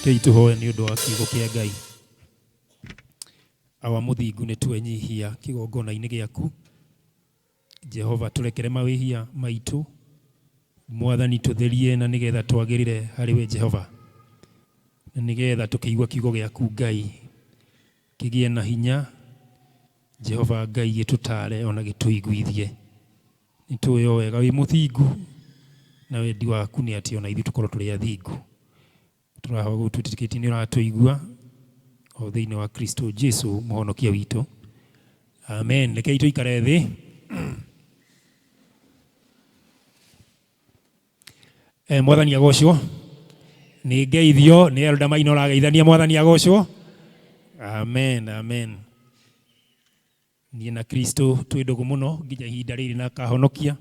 Rekei tũhoe nĩ ũndũ wa kiugo kĩa Ngai. Awa mũthingu nĩ twenyihia kĩgongona-inĩ gĩaku. Jehova tũrekere mawĩhia maitũ. Mwathani tũtherie na nĩgetha twagĩrĩre harĩ we Jehova. Na nĩgetha tũkĩigua kiugo gĩaku Ngai kĩgĩe na hinya. Jehova Ngai gĩtũtaare ona gĩtũiguithie. Nĩ tũĩ o wega wĩ mũthingu na wendi waku nĩ atĩ ona ithuĩ tũkorwo tũrĩ athingu. Tũrahoya ũguo twĩtĩkĩtie nĩ ũratũigua o thĩinĩ wa Kristo Jesu mũhonokia witũ. Amen. Rekei tũikare thĩ. Eh, mwathani agocwo. Nĩ ngeithio nĩ Elder Maina ũrageithania mwathani agocwo. Amen, amen. Niĩ na Kristo twĩ ndũgũ mũno nginya ihinda rĩrĩ na akahonokia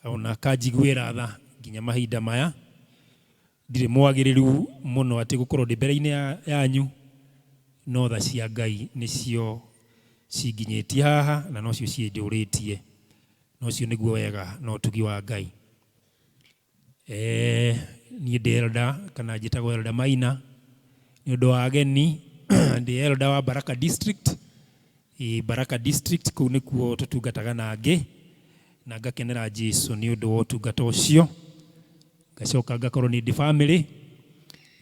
ona akanjiguĩra tha nginya mahinda maya. Ndirĩ mwagĩrĩru mũno atĩ gũkorwo ndĩ mbere-inĩ yanyu, no tha cia Ngai nĩcio cinginyĩtie haha na nocio cinjũrĩtie. Na ũcio nĩguo wega na ũtugi wa Ngai. Eh, niĩ ndĩ elder kana njĩtagwo Elder Maina nĩ ũndũ wa ageni ndĩ elder wa Baraka District. Ĩ, Baraka District kũu nĩkuo tũtungataga na angĩ na ngakenera Jesu nĩ ũndũ wa ũtungata ũcio. Ngacoka ngakorwo nĩ ndĩ family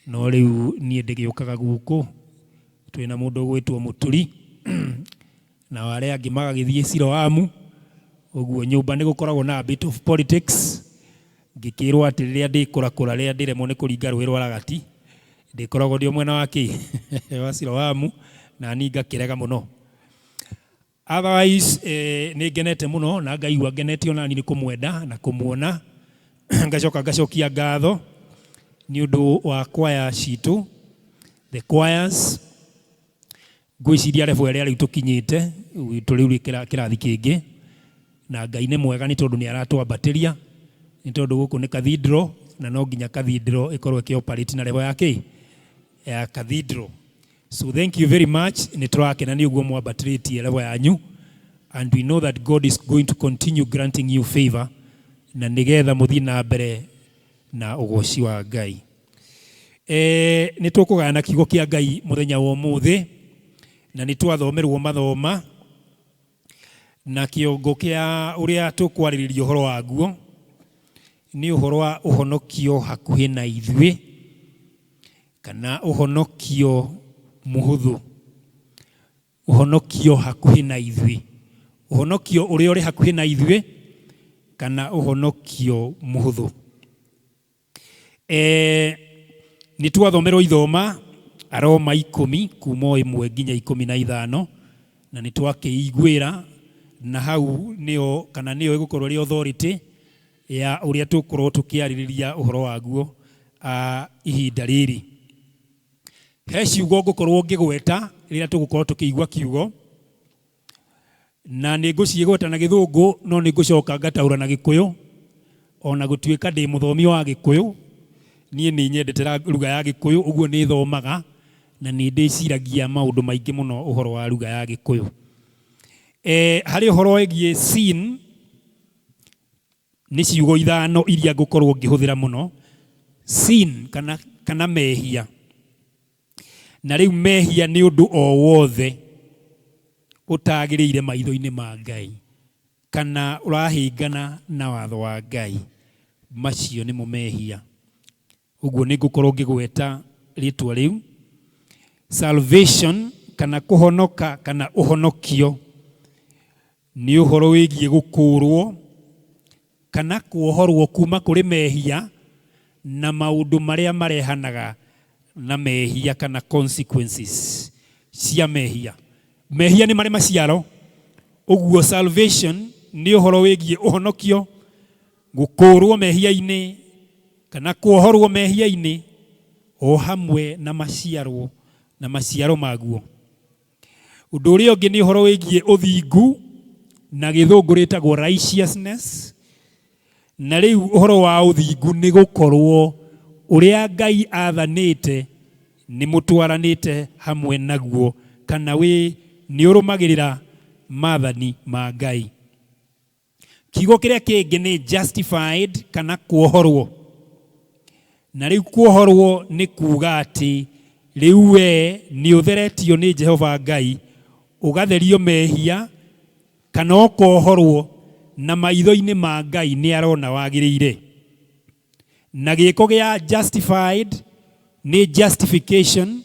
no rĩu niĩ ndĩgĩũkaga gũkũ twĩna mũndũ ũgwĩtwo Mũturi nao arĩa angĩ magagĩthiĩ Siloamu. Ũguo nyũmba nĩ gũkoragwo na a bit of politics. Ngĩkĩrwo atĩ rĩrĩa ndĩkũrakũra rĩrĩa ndĩremwo nĩ kũringa rũĩ rwa Ragati, ndĩkoragwo ndĩ o mwena wa kĩ wa Siloamu, na niĩ ngakĩrega mũno. Otherwise, eh, nĩ ngenete mũno na ngaigua ngenete ona niĩ nĩ kũmwenda na kũmuona. Ngacoka ngacokia ngatho nĩ ũndũ wa kwaya citũ, the choirs. Ngwĩciria level ĩrĩa rĩu tũkinyĩte, tũrĩ rĩu kĩrathi kĩngĩ, na Ngai nĩ mwega nĩ tondũ nĩ aratwambatĩria, nĩ tondũ gũkũ nĩ cathedral, na no nginya cathedral ĩkorwo ĩkĩ operate na level ya kĩ? Ya cathedral. So thank you very much, nĩ tũrakena nĩ ũguo mwambatĩrĩtie level yanyu, and we know that God is going to continue granting you favor, na nĩgetha mũthiĩ na mbere na ũgoci wa Ngai. E, nĩ tũkũgayana kiugo kĩa Ngai mũthenya wa ũmũthĩ na nĩ twathomerwo mathoma na kĩongo kĩa ũrĩa tũkwarĩrĩria ũhoro waguo nĩ ũhoro wa ũhonokio hakuhĩ na ithuĩ kana ũhonokio mũhũthũ. Ũhonokio hakuhĩ na ithuĩ. Ũhonokio ũrĩa ũrĩ hakuhĩ na ithuĩ kana ũhonokio mũhũthũ. E, nĩ twathomerwo ithoma Aroma 10 kuma o 1 nginya 15 na nĩ twakĩiguĩra na hau nĩyo kana nĩyo ĩgũkorwo ĩrĩ authority ya ũrĩa tũgũkorwo tũkĩarĩrĩria ũhoro waguo ihinda rĩrĩ. He ciugo ngũkorwo ngĩgweta rĩrĩa tũgũkorwo tũkĩigua kiugo, na nĩ ngũciĩgweta na gĩthũngũ no nĩ ngũcoka ngataũra na gĩkũyũ, ona gũtuĩka ndĩ mũthomi wa gĩkũyũ, niĩ nĩ nyendete ruga ya gĩkũyũ, ũguo nĩ thomaga na nĩ ndĩciragia maũndũ maingĩ mũno ũhoro wa ruga ya gĩkũyũ. E, harĩ ũhoro wĩgiĩ sin, Nĩ ciugo ithano iria ngũkorwo ngĩhũthĩra mũno, sin kana, kana mehia. Na rĩu mehia nĩ ũndũ o wothe ũtagĩrĩire maitho-inĩ ma Ngai kana ũrahĩngana na watho wa Ngai, macio nĩmo mehia. Ũguo nĩ ngũkorwo ngĩgweta rĩtwa rĩu. Salvation kana kũhonoka kana ũhonokio Nĩ ũhoro wĩgiĩ gũkũũrũo kana kuohorũo kuuma kũrĩ mehia na maũndũ marĩa marehanaga na mehia kana consequences cia mehia. Mehia nĩ marĩ maciaro, ũguo salvation nĩ ũhoro wĩgiĩ ũhonokio, gũkũũrũo mehia-inĩ kana kuohorũo mehia-inĩ o hamwe na maciaro na maciaro maguo. Ũndũ ũrĩa ũngĩ nĩ ũhoro wĩgiĩ ũthingu na gĩthũngũ rĩtagwo righteousness. Na rĩu ũhoro wa ũthingu nĩ gũkorwo ũrĩa Ngai athanĩte nĩ mũtwaranĩte hamwe naguo kana wĩ nĩ ũrũmagĩrĩra mathani ma Ngai. Kiugo kĩrĩa kĩngĩ nĩ justified kana kuohorwo. Na rĩu kuohorwo nĩ kuuga atĩ rĩu we nĩ ũtheretio nĩ Jehova Ngai, ũgatherio mehia kana ũkohorwo, na maitho-inĩ ma Ngai nĩ arona wagĩrĩire. Na gĩĩko gĩa justified nĩ justification,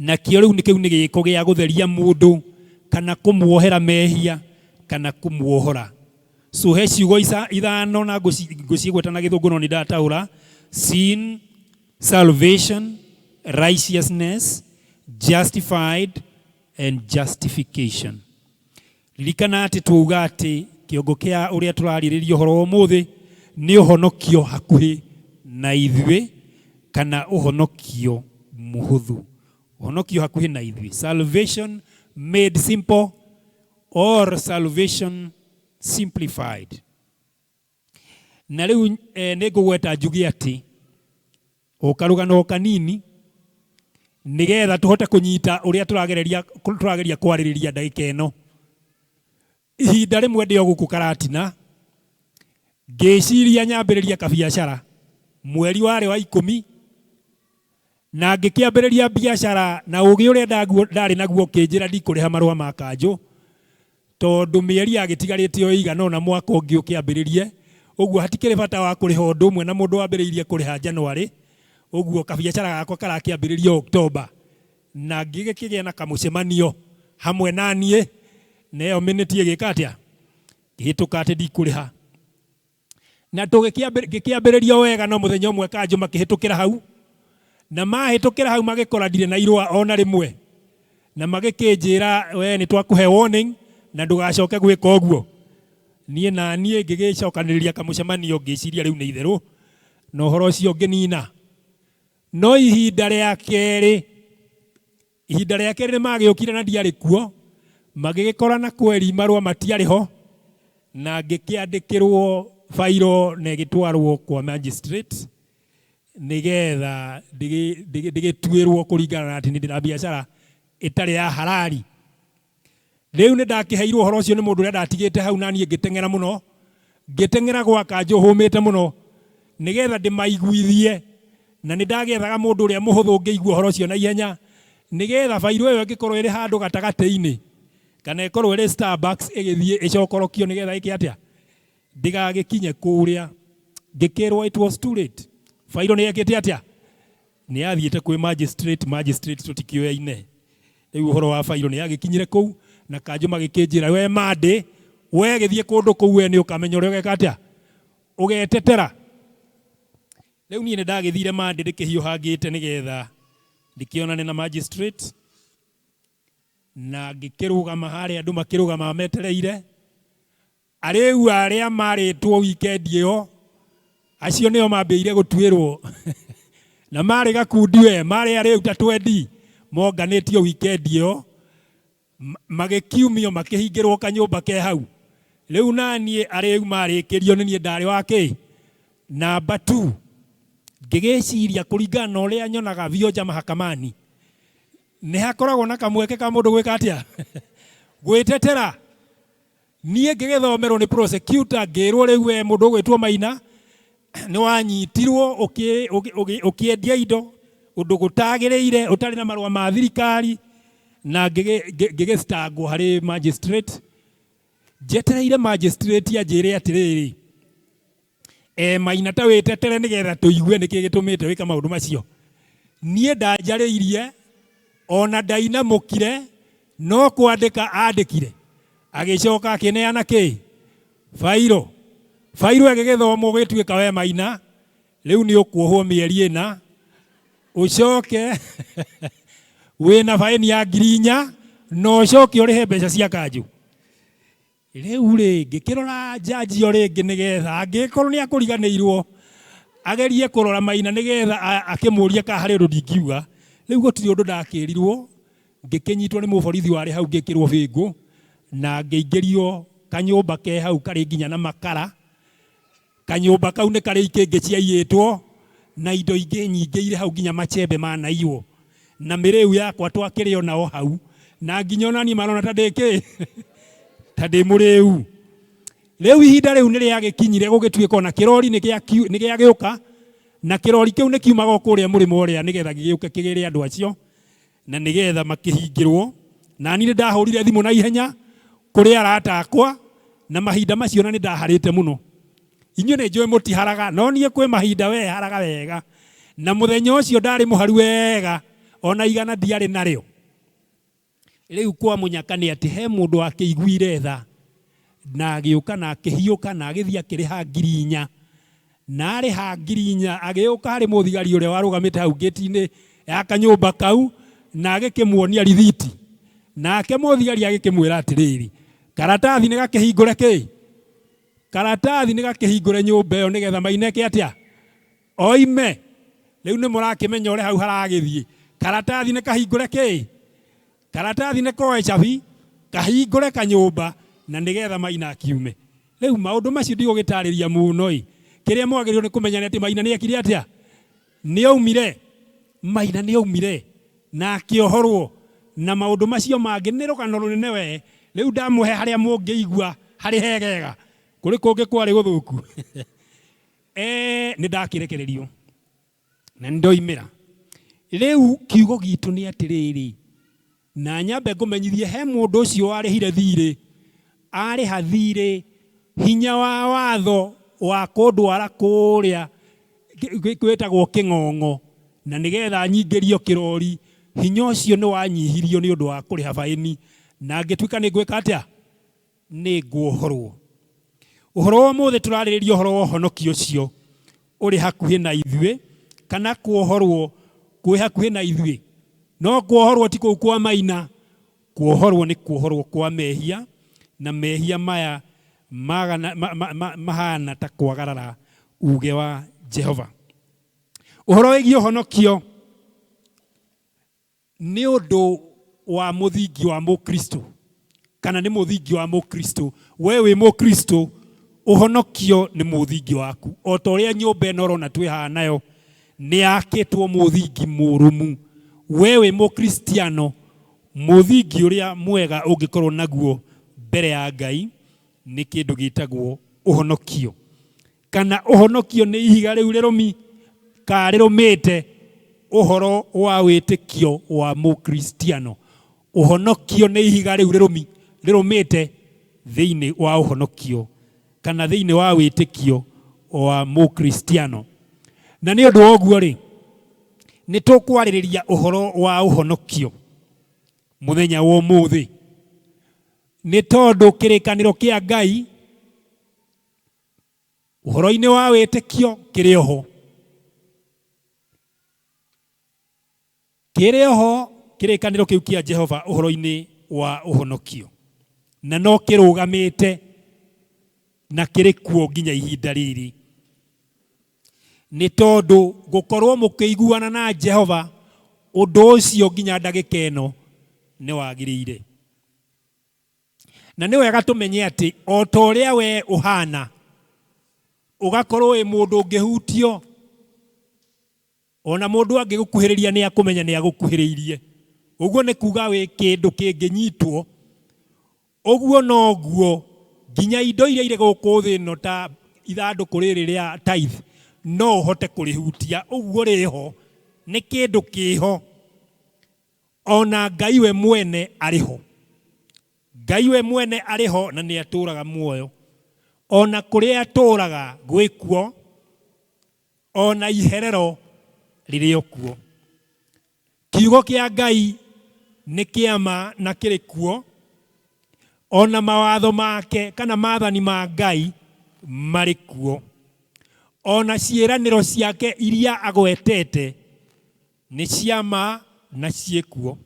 nakĩo rĩu kĩu nĩ gĩĩko gĩa gũtheria mũndũ kana kũmuohera mehia kana kũmuohora. So he ciugo ithano na ngũcigweta na Gĩthũngũ no nĩ ndataũra: sin, salvation, righteousness, justified and justification. Ririkana atĩ twauga atĩ kĩongo kĩa ũrĩa tũrarĩrĩria ũhoro wa ũmũthĩ nĩ ũhonokio hakuhĩ na ithuĩ kana ũhonokio mũhũthũ. Ũhonokio hakuhĩ na ithuĩ, salvation made simple or salvation simplified. Na rĩu nĩ ngũgweta njuge atĩ o karũgano o kanini nĩgetha tũhote kũnyita ũrĩa tũragereria tũrageria kwarĩrĩria ndagĩka ĩno. Ihinda rĩmwe ndĩ o gũkũ Karatina, ngĩciria nyambĩrĩrie kabiacara mweri warĩ wa 10, na ngĩkĩambĩrĩria biacara na ũgĩ ũrĩa ndarĩ naguo ũkĩnjĩra ndikũrĩha marũa ma kanjũ, tondũ mĩeri yagĩtigarĩte o ĩigana ũna mwaka ũngĩ ũkĩambĩrĩrie. Ũguo hatikĩrĩ bata wa kũrĩha ũndũ ũmwe na mũndũ wambĩrĩirie kũrĩha January. Ũguo kabiacara gakwa karakĩambĩrĩria Oktoba, na ngĩgĩkĩgĩa na kamũcemanio hamwe na niĩ, na ĩyo minute ĩgĩka atĩa, ngĩhĩtũka atĩ ndikũrĩha. Na ngĩkĩambĩrĩria o wega, no mũthenya ũmwe kanjũ makĩhĩtũkĩra hau, na mahĩtũkĩra hau magĩkora ndirĩ na irũa ona rĩmwe, na magĩkĩnjĩra, "We nĩ twakũhe warning na ndũgacoke gwĩka ũguo." Niĩ na niĩ ngĩgĩcokanĩrĩria kamũcemanio, ngĩciria rĩu nĩ itherũ na ũhoro ũcio ngĩnina. No ihinda rĩa kerĩ nĩ magĩũkire na ndiarĩ kuo, magĩgĩkora na kweri marũa matiarĩ ho, na ngĩkĩandĩkĩrwo bairo na ĩgĩtwarwo kwa magistrate nĩgetha ndĩgĩtuĩrwo kũringana na atĩ nĩ ndĩ na biacara ĩtarĩ ya halali. Rĩu nĩ ndakĩheirwo ũhoro ũcio nĩ mũndũ ũrĩa ndatigĩte hau, na niĩ ngĩteng'era mũno, ngĩteng'era gwa kanjũ hũmĩte mũno nĩgetha ndĩmaiguithie, na nĩ ndagĩethaga mũndũ ũrĩa mũhũthũ ũngĩigua ũhoro ũcio na ihenya, nĩgetha bairo ĩyo ĩngĩkorwo ĩrĩ handũ gatagatĩ-inĩ kana ĩkorwo ĩrĩ Starbucks ĩgĩthiĩ ĩcokorokio nĩgetha ĩke atĩa, ndĩgagĩkinye kũrĩa. Ngĩkĩrwo it was too late, bairo nĩ yekĩte atĩa, nĩ yathiĩte kwĩ magistrate. Magistrate tũtikĩoyaine. Rĩu ũhoro wa bairo nĩ yagĩkinyire kũu, na kanjũ magĩkĩnjĩra, "We Mandĩ, we gĩthiĩ kũndũ kũu, we nĩ ũkamenya ũrĩa ũgeka atĩa, ũgetetera." Rĩu niĩ nĩ ndagĩthire Mandĩ ndĩkĩhiũhangĩte nĩgetha ndĩkĩonane na magistrate, na ngĩkĩrũgama harĩa andũ makĩrũgama metereire. Arĩu arĩa marĩtwo weekend ĩyo, acio nĩo mambĩire gũtuĩrwo, na marĩ gakundi, we marĩ arĩu ta 20 monganĩtio weekend ĩyo, magĩkiumio makĩhingĩrwo kanyũmba ke hau. Rĩu naniĩ arĩu marĩkĩrio nĩ niĩ ndarĩ wa kĩ namba 2. Ngĩgĩciria kũringana na ũrĩa nyonaga Vioja Mahakamani, nĩ hakoragwo na kamweke ka mũndũ gwĩka atĩa, gwĩtetera. Niĩ ngĩgĩthomerwo nĩ prosecutor, ngĩrwo, "Rĩu we mũndũ ũgwĩtwo Maina, nĩ wanyitirwo ũkĩendia indo ũndũ gũtagĩrĩire, ũtarĩ na marũa ma thirikari." Na ngĩgĩstangwo harĩ magistrate. Njetereire magistrate anjĩre atĩrĩrĩ, "Maina, ta wĩtetere nĩgetha tũigue nĩkĩ gĩtũmĩte wĩka maũndũ macio." Niĩ ndanjarĩirie ona ndainamũkire, no kwandĩka andĩkire, agĩcoka akĩneana kĩ bairo. Bairo ĩgĩgĩthomwo, gĩtuĩka, "We Maina, rĩu nĩ ũkuohwo mĩeri 4, ũcoke wĩna baĩni ya 4,000 na ũcoke ũrĩhe mbeca cia kanjũ." Rĩu rĩ, ngĩkĩrora njanji o rĩngĩ nĩgetha angĩkorwo nĩ akũriganĩirwo agerie kũrora Maina nĩgetha akĩmũrie kana harĩ ũndũ ndingiuga. Rĩu gũtirĩ ũndũ ndakĩrirwo. Ngĩkĩnyitwo nĩ mũborithi warĩ hau, ngĩkĩrwo bĩngũ na ngĩingĩrio kanyũmba ke hau karĩ nginya na makara. Kanyũmba kau nĩ karĩ ikĩngĩ ciaiyĩtwo na indo ingĩ nyingĩ irĩ hau, nginya machembe manaiywo na mĩrĩu yakwa twakĩrĩ o nao hau, na nginya ona niĩ marona ta ndĩ kĩ, ta ndĩ mũrĩu. Rĩu ihinda rĩu nĩ rĩagĩkinyire gũgĩtuĩka ona kĩrori nĩ gĩagĩũka. Na kĩrori kĩu nĩ kiumaga o kũrĩa mũrĩmo ũrĩa nĩgetha gĩgĩũke kĩgĩre andũ acio na nĩgetha makĩhingĩrwo. Na niĩ nĩ ndahũrire thimũ na ihenya kũrĩ arata akwa, na mahinda macio na nĩ ndaharĩte mũno. Inyuĩ nĩ njũĩ mũtiharaga, no niĩ kwĩ mahinda we haraga wega. Na mũthenya ũcio ndarĩ mũharu wega, ona igana ndiarĩ narĩo. Rĩu kwa mũnyaka nĩ atĩ he mũndũ wakĩiguire tha na agĩũka na akĩhiũka na agĩthiĩ akĩrĩha 4,000. Na arĩha 4,000 agĩũka harĩ mũthigari ũrĩa warũgamĩte hau ngĩti-inĩ ya kanyũmba kau na agĩkĩmuonia rithiti. Nake mũthigari agĩkĩmwĩra atĩrĩrĩ, karatathi nĩ gakĩhingũre kĩ? Karatathi nĩ gakĩhingũre nyũmba ĩyo nĩgetha Maina eke atĩa? Oime. Rĩu nĩ mũrakĩmenya ũrĩa hau haragĩthiĩ. Karatathi nĩ kahingũre kĩ? Karatathi nĩ koe cabi, kahingũre kanyũmba na nĩgetha Maina akiume. Rĩu maũndũ macio ndigũgĩtarĩria mũno ĩ. Kĩrĩa mwagĩrĩirwo nĩ kũmenya nĩ atĩ Maina nĩ ekire atĩa? Nĩ aumire. Maina nĩ aumire na akĩohorwo na maũndũ macio mangĩ nĩ rũgano rũnene we. Rĩu ndamũhe harĩa mũngĩigua harĩ hegega. Kũrĩ kũngĩ kwarĩ gũthũku. Nĩ ndakĩrekererio na nĩ ndoimĩra. Rĩu kiugo gitũ nĩ atĩrĩrĩ, na nyambe ngũmenyithie he mũndũ ũcio warĩhire thirĩ, arĩha thirĩ hinya wa watho wa kũndwara kũrĩa gwĩtagwo kĩng'ong'o na nĩgetha nyingĩrio kĩrori, hinya ũcio nĩ wanyihirio nĩ ũndũ wa kũrĩha baĩni na ngĩtuĩka nĩ ngwĩka atĩa? Nĩ nguohorwo. Ũhoro wa ũmũthĩ tũrarĩrĩria ũhoro wa ũhonokio ũcio ũrĩ hakuhĩ na ithuĩ, kana kuohorwo kwĩ hakuhĩ na ithuĩ. No kuohorwo ti kũu kwa Maina, kuohorwo nĩ kuohorwo kwa mehia, na mehia maya mahana ta kwagarara uge wa Jehova. Ũhoro wĩgiĩ ũhonokio nĩ ũndũ wa mũthingi wa Mũkristo, kana nĩ mũthingi wa Mũkristo. We wĩ Mũkristo, ũhonokio nĩ mũthingi waku. O ta ũrĩa nyũmba ĩno ũrona twĩ haha nayo nĩ yakĩtwo mũthingi mũrũmu. We wĩ Mũkristiano, mũthingi ũrĩa mwega ũngĩkorwo naguo mbere ya Ngai nĩ kĩndũ gĩtagwo ũhonokio. Kana ũhonokio nĩ ihiga rĩu rĩrũmi ka rĩrũmĩte ũhoro wa wĩtĩkio wa Mũkristiano. Ũhonokio nĩ ihiga rĩu rĩrũmi rĩrũmĩte thĩinĩ wa ũhonokio kana thĩinĩ wa wĩtĩkio wa Mũkristiano. Na nĩ ũndũ wa ũguo rĩ, nĩ tũkwarĩrĩria ũhoro wa ũhonokio mũthenya wa ũmũthĩ, nĩ tondũ kĩrĩkanĩro kĩa Ngai ũhoro-inĩ wa wĩtĩkio kĩrĩ oho, kĩrĩ oho kĩrĩkanĩro kĩu kĩa Jehova ũhoro-inĩ wa ũhonokio, na no kĩrũgamĩte na kĩrĩ kuo nginya ihinda rĩrĩ, nĩ tondũ gũkorwo mũkĩiguana na Jehova ũndũ ũcio nginya ndagĩka ĩno nĩ wagĩrĩire. Na nĩ wega tũmenye atĩ o ta ũrĩa we ũhana, ũgakorwo wĩ mũndũ ũngĩhutio, ona mũndũ angĩgũkuhĩrĩria nĩ akũmenya nĩ agũkuhĩrĩirie. Ũguo nĩ kuga wĩ kĩndũ kĩngĩnyitwo. Ũguo noguo nginya indo iria irĩ gũkũ thĩ ĩno ta ithandũkũ rĩrĩ rĩa tithe no ũhote kũrĩhutia. Ũguo rĩho, nĩ kĩndũ kĩho. Ona Ngai we mwene arĩ ho. Ngai we mwene arĩ ho na nĩ atũraga muoyo. Ona kũrĩa atũraga gwĩ kuo, ona iherero rĩrĩ o kuo. Kiugo kĩa Ngai nĩ kĩa ma na kĩrĩ kuo, ona mawatho make kana maathani ma Ngai marĩ kuo. Ona ciĩranĩro ciake iria agwetete nĩ cia ma na ciĩ kuo.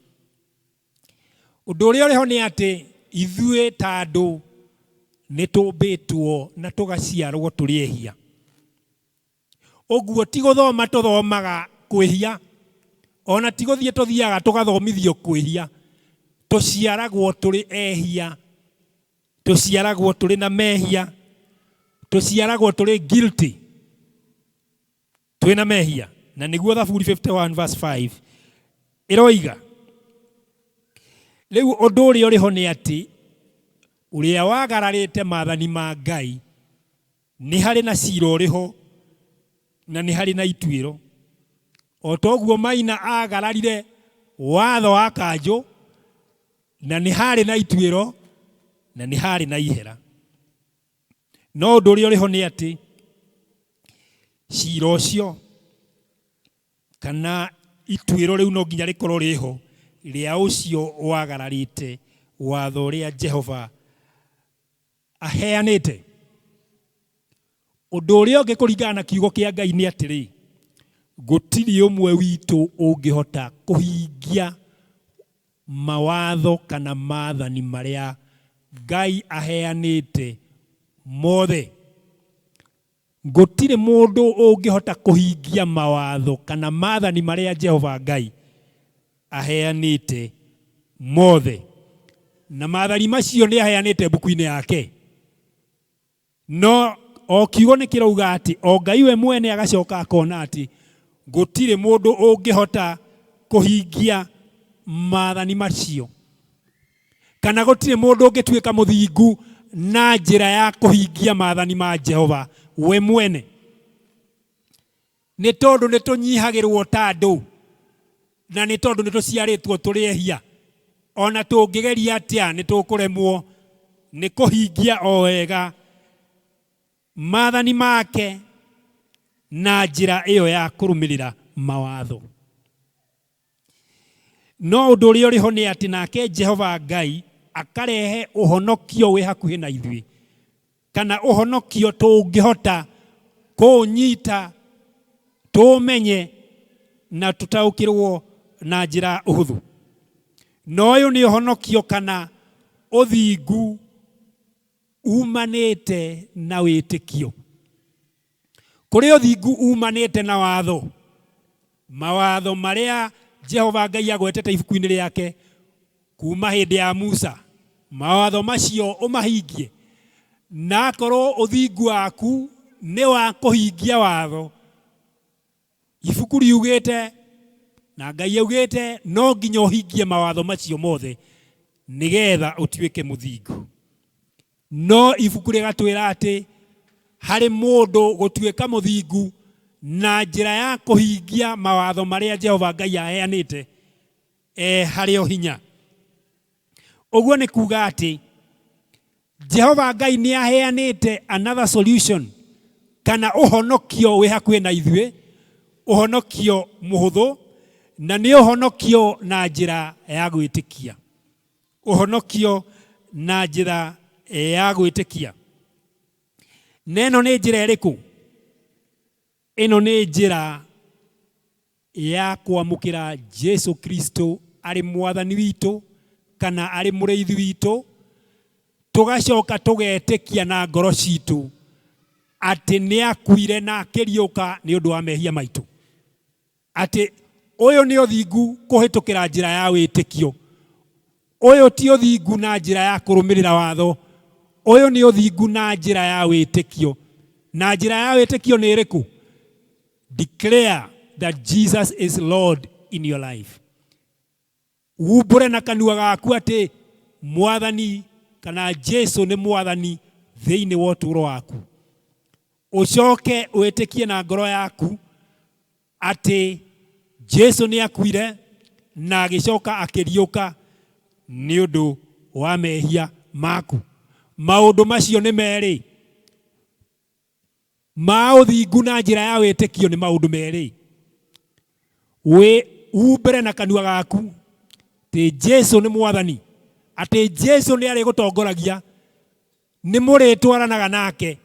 Ũndũ ũrĩa ũrĩ ho nĩ atĩ ithuĩ ta andũ nĩ tũmbĩtwo na tũgaciarwo tũrĩ ehia. Ũguo ti gũthoma tũthomaga kwĩhia, ona ti gũthiĩ tũthiaga tũgathomithio kwĩhia. Tũciaragwo tũrĩ ehia, tũciaragwo tũrĩ na mehia, tũciaragwo tũrĩ guilty, twĩna mehia. Na nĩguo Thaburi 51 verse 5 ĩroiga. Rĩu ũndũ ũrĩa ũrĩ ho nĩ atĩ ũrĩa wagararĩte maathani ma Ngai nĩ harĩ na cira ũrĩ ho, Na nĩ harĩ na ituĩro. O ta ũguo Maina agararire watho wa kanjũ, na nĩ harĩ na ituĩro, na nĩ harĩ na ihera. No ũndũ ũrĩa ũrĩ ho nĩ atĩ, cira ũcio kana ituĩro rĩu no nginya rĩkorwo rĩho rĩa ũcio wagararĩte watho ũrĩa Jehova aheanĩte. Ũndũ ũrĩa ũngĩ kũringana na kiugo kĩa Ngai nĩ atĩrĩ, gũtirĩ ũmwe witũ ũngĩhota kũhingia mawatho kana maathani marĩa Ngai aheanĩte mothe. Gũtirĩ mũndũ ũngĩhota kũhingia mawatho kana maathani marĩa Jehova Ngai aheanĩte mothe. Na maathani macio nĩ aheanĩte mbuku-inĩ yake. No o kiugo nĩ kĩrauga atĩ o Ngai we mwene agacoka akona atĩ gũtirĩ mũndũ ũngĩhota kũhingia maathani macio, kana gũtirĩ mũndũ ũngĩtuĩka mũthingu na njĩra ya kũhingia maathani ma Jehova we mwene. Nĩ tondũ nĩ tũnyihagĩrwo ta andũ, na nĩ tondũ nĩ tũciarĩtwo tũrĩ ehia, o na tũngĩgeria atĩa nĩ tũkũremwo nĩ kũhingia o wega maathani make na njĩra ĩyo ya kũrũmĩrĩra mawatho. No ũndũ ũrĩa ũrĩ ho nĩ atĩ nake Jehova Ngai akarehe ũhonokio wĩ hakuhĩ na ithuĩ, kana ũhonokio tũngĩhota kũũnyita, tũũmenye na tũtaũkĩrwo na njĩra ũhũthũ. Na ũyũ nĩ ũhonokio kana ũthingu umanĩte na wĩtĩkio. Kũrĩ ũthingu umanĩte na watho, mawatho marĩa Jehova Ngai agwetete ibuku-inĩ rĩake kuma hĩndĩ ya Musa, mawatho macio ũmahingie. Na akorwo ũthingu waku nĩ wa kũhingia watho, ibuku riugĩte na Ngai augĩte no nginya ũhingie mawatho macio mothe nĩgetha ũtuĩke mũthingu. No ibuku rĩgatwĩra atĩ harĩ mũndũ gũtuĩka mũthingu na njĩra ya kũhingia mawatho marĩa Jehova Ngai aheanĩte, e harĩ o hinya. Ũguo nĩ kuga atĩ Jehova Ngai nĩ aheanĩte another solution kana ũhonokio wĩ hakuhĩ na ithuĩ, ũhonokio mũhũthũ, na nĩ ũhonokio na njĩra ya gwĩtĩkia. Ũhonokio na njĩra ya gwĩtĩkia. Na ĩno nĩ njĩra ĩrĩkũ? Ĩno nĩ njĩra ya kwamũkĩra Jesu Kristo arĩ mwathani witũ kana arĩ mũrĩithi witũ, tũgacoka tũgetĩkia na ngoro citũ atĩ nĩ akuire na akĩriũka nĩ ũndũ wa mehia maitũ. Atĩ ũyũ nĩ ũthingu kũhĩtũkĩra njĩra ya wĩtĩkio. Ũyũ ti ũthingu na njĩra ya kũrũmĩrĩra watho. Ũyũ nĩ ũthingu na njĩra ya wĩtĩkio. Na njĩra ya wĩtĩkio nĩ ĩrĩkũ? Declare that Jesus is Lord in your life. Umbũre na kanua gaku atĩ Mwathani kana Jesu nĩ Mwathani thĩinĩ wa ũtũũro waku. Ũcoke wĩtĩkie na ngoro yaku atĩ Jesu nĩ akuire na agĩcoka akĩriũka nĩ ũndũ wa mehia maku. Maũndũ macio nĩ merĩ. Ma ũthingu na njĩra ya wĩtĩkio nĩ maũndũ merĩ. Wĩ umbũre na kanua gaku atĩ Jesu nĩ Mwathani, atĩ Jesu nĩ arĩgũtongoragia, nĩ mũrĩtwaranaga nake.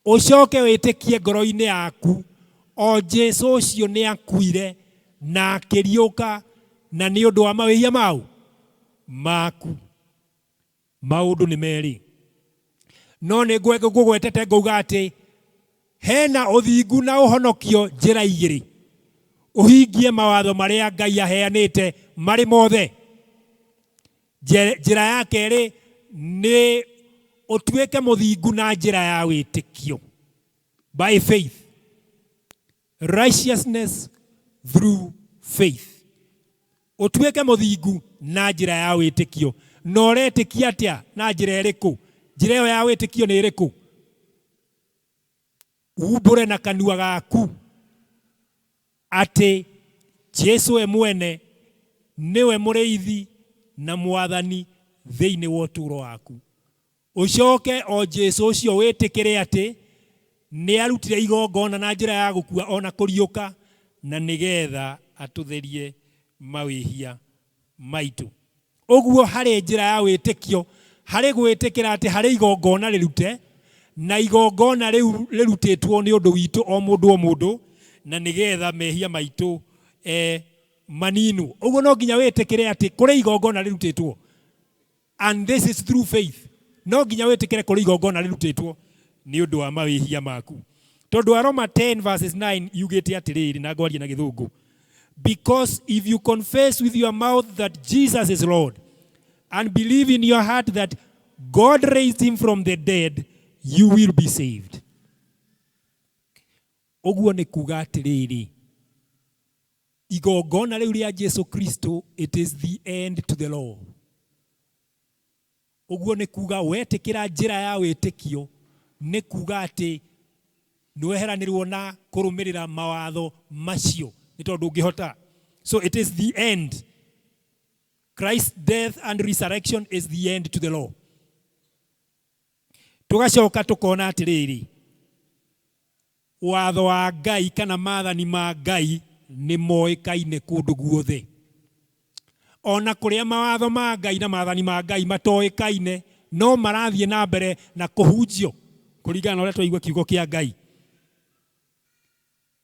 Ũcoke wĩtĩkie ngoro-inĩ yaku o Jesu ũcio nĩ akuire na akĩriũka na nĩ ũndũ wa mawĩhia mau maku. Maũndũ nĩ merĩ. No nĩ ngũgwetete ngauga atĩ hena ũthingu na ũhonokio njĩra igĩrĩ. Ũhingie mawatho marĩa Ngai aheanĩte marĩ mothe. Njĩra ya kerĩ nĩ ũtuĩke mũthingu na njĩra ya wĩtĩkio. By faith. Righteousness through faith. Ũtuĩke mũthingu na njĩra ya wĩtĩkio. Na ũretĩkia atĩa? Na njĩra ĩrĩkũ? Njĩra ĩyo ya wĩtĩkio nĩ ĩrĩkũ? Umbũre na kanua gaku atĩ Jesu we mwene nĩwe mũrĩithi na mwathani thĩinĩ wa ũtũũro waku. Ũcoke o Jesu ũcio wĩtĩkĩre atĩ nĩ arutire igongona na njĩra ya gũkua ona kũriũka na nĩgetha atũtherie mawĩhia maitũ. Ũguo harĩ njĩra ya wĩtĩkio, harĩ gwĩtĩkĩra atĩ harĩ igongona rĩrute, na igongona rĩu rĩrutĩtwo nĩ ũndũ witũ o mũndũ o mũndũ, na nĩgetha mehia maitũ eh, maninwo. Ũguo no nginya wĩtĩkĩre atĩ kũrĩ igongona rĩrutĩtwo. And this is through faith. No nginya wĩtĩkĩre kũrĩ igongona rĩrutĩtwo nĩ ũndũ wa mawĩhia maku. Tondũ Aroma 10 verses 9 yugĩte atĩrĩrĩ, na ngwaria na Gĩthũngũ. Because if you confess with your mouth that Jesus is Lord and believe in your heart that God raised him from the dead, you will be saved. Ũguo nĩ kuga atĩrĩrĩ, igongona rĩu rĩa Jesu Kristo, it is the end to the law. Ũguo nĩ kuga wetĩkĩra njĩra ya wĩtĩkio nĩ kuga atĩ nĩweheranĩrwo na kũrũmĩrĩra mawatho macio nĩ tondũ ndũngĩhota. So it is the end. Christ's death and resurrection is the end to the law. Tũgacoka tũkona atĩrĩrĩ, watho wa Ngai kana maathani ma Ngai nĩ moĩkaine kũndũ guothe. Ona kũrĩa mawatho ma Ngai na maathani ma Ngai matoĩkaine, no marathiĩ na mbere na kũhunjio kũringana na ũrĩa twaigua kiugo kĩa Ngai.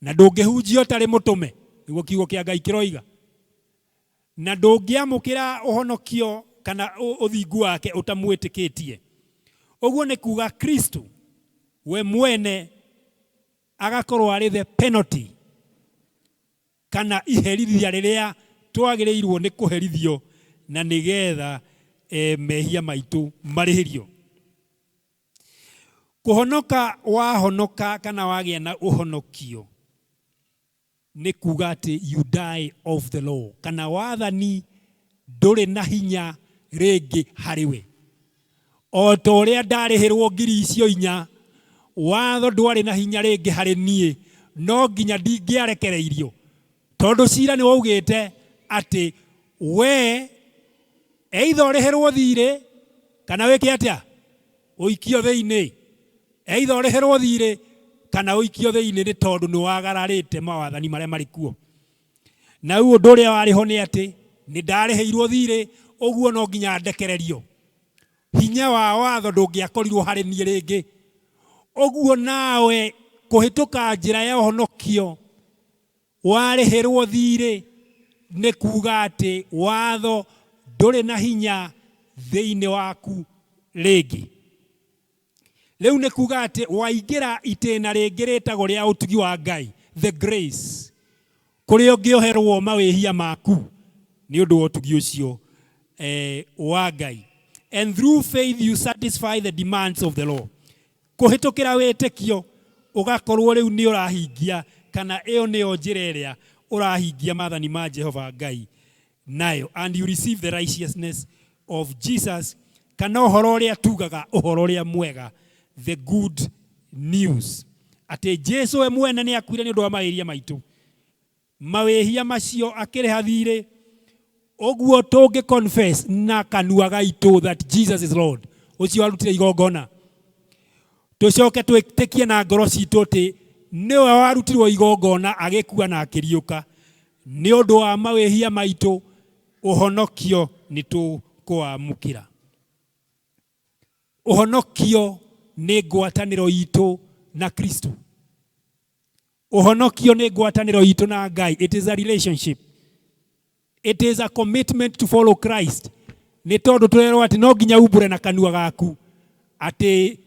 Na ndũngĩhunjia ũtarĩ mũtũme, nĩguo kiugo kĩa Ngai kĩroiga. Na ndũngĩamũkĩra ũhonokio kana ũthingu wake ũtamwĩtĩkĩtie. Ũguo nĩ kuga Kristo we mwene agakorwo arĩ the penalty kana iherithia rĩrĩa twagĩrĩirwo nĩ kũherithio na nĩgetha e, mehia maitũ marĩhĩrio. Kũhonoka wahonoka kana wagĩa na ũhonokio nĩ kuga atĩ you die of the law, kana wathani ndũrĩ na hinya rĩngĩ harĩ we. O ta ũrĩa ndarĩhĩrwo 4,000, watho ndwarĩ na hinya rĩngĩ harĩ niĩ, no nginya ndingĩarekereirio tondũ cira nĩ waugĩte atĩ we either ũrĩhĩrwo thirĩ kana wĩke atĩa, ũikio thĩinĩ. Either ũrĩhĩrwo thirĩ kana ũikio thĩinĩ nĩ tondũ nĩ wagararĩte mawathani marĩa marĩ kuo. Na rĩu ũndũ ũrĩa warĩ ho nĩ atĩ nĩ ndarĩhĩirwo thirĩ, ũguo no nginya ndekererio. Hinya wa watho ndũngĩakorirwo harĩ niĩ rĩngĩ. Ũguo nawe kũhĩtũka njĩra ya ũhonokio warĩhĩrwo thirĩ nĩ kuga atĩ watho ndũrĩ na hinya thĩinĩ waku rĩngĩ. Rĩu nĩ kuga atĩ waingĩra itĩna rĩngĩ rĩtagwo rĩa ũtugi wa Ngai, the grace, kũrĩa ũngĩoherwo mawĩhia maku nĩ ũndũ wa ũtugi ũcio eh, wa Ngai. And through faith you satisfy the demands of the law. Kũhĩtũkĩra wĩtĩkio ũgakorwo rĩu nĩ ũrahingia kana ĩyo nĩyo njĩra ĩrĩa ũrahingia maathani ma Jehova Ngai nayo, and you receive the righteousness of Jesus, kana ũhoro ũrĩa tugaga ũhoro ũrĩa mwega, the good news, atĩ Jesu we mwene nĩ akuire nĩ ũndũ wa mawĩhia maitũ, mawĩhia macio akĩrĩha thirĩ. Ũguo tũngĩ confess na kanua gaitũ that Jesus is Lord, ũcio warutire igongona, tũcoke twĩtĩkie na ngoro citũ atĩ nĩwe warutirwo igongona agĩkua na akĩriũka nĩ ũndũ wa mawĩhia maitũ, ũhonokio nĩ tũkũwamũkĩra. Ũhonokio nĩ ngwatanĩro itũ na Kristo. Ũhonokio nĩ ngwatanĩro itũ na Ngai. It is a relationship. It is a commitment to follow Christ. Nĩ tondũ tũrerwo atĩ no nginya umbũre na kanua gaku atĩ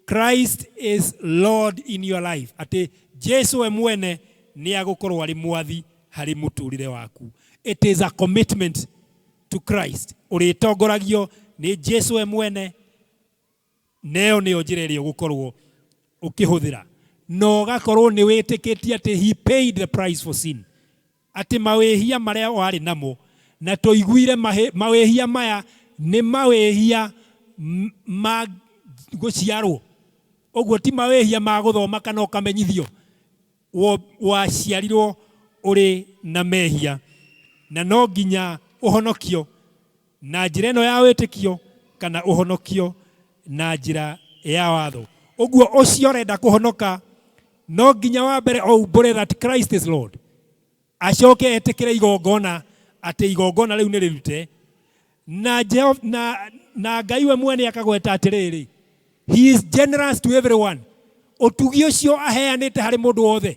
Christ is Lord in your life, atĩ Jesu we mwene nĩ agũkorwo arĩ mwathi harĩ mũtũrĩre waku. It is a commitment to Christ. Ũrĩtongoragio nĩ Jesu we mwene, na ĩyo nĩyo njĩra ĩrĩa ũgũkorwo ũkĩhũthĩra, na ũgakorwo nĩ wĩtĩkĩtie atĩ he paid the price for sin, atĩ mawĩhia marĩa warĩ namo, na tũiguire mawĩhia maya nĩ mawĩhia ma gũciarwo. Ũguo ti mawĩhia ma gũthoma kana ũkamenyithio. Waciarirwo ũrĩ na mehia na no nginya ũhonokio na njĩra ĩno ya wĩtĩkio kana ũhonokio na njĩra ya watho. Ũguo ũcio ũrenda kũhonoka no nginya wa mbere oumbũre that Christ is Lord, acoke etĩkĩre igongona atĩ igongona rĩu nĩ rĩrute na, na Ngai we mwene akagweta atĩrĩrĩ, he is generous to everyone. Ũtugi ũcio aheanĩte harĩ mũndũ wothe,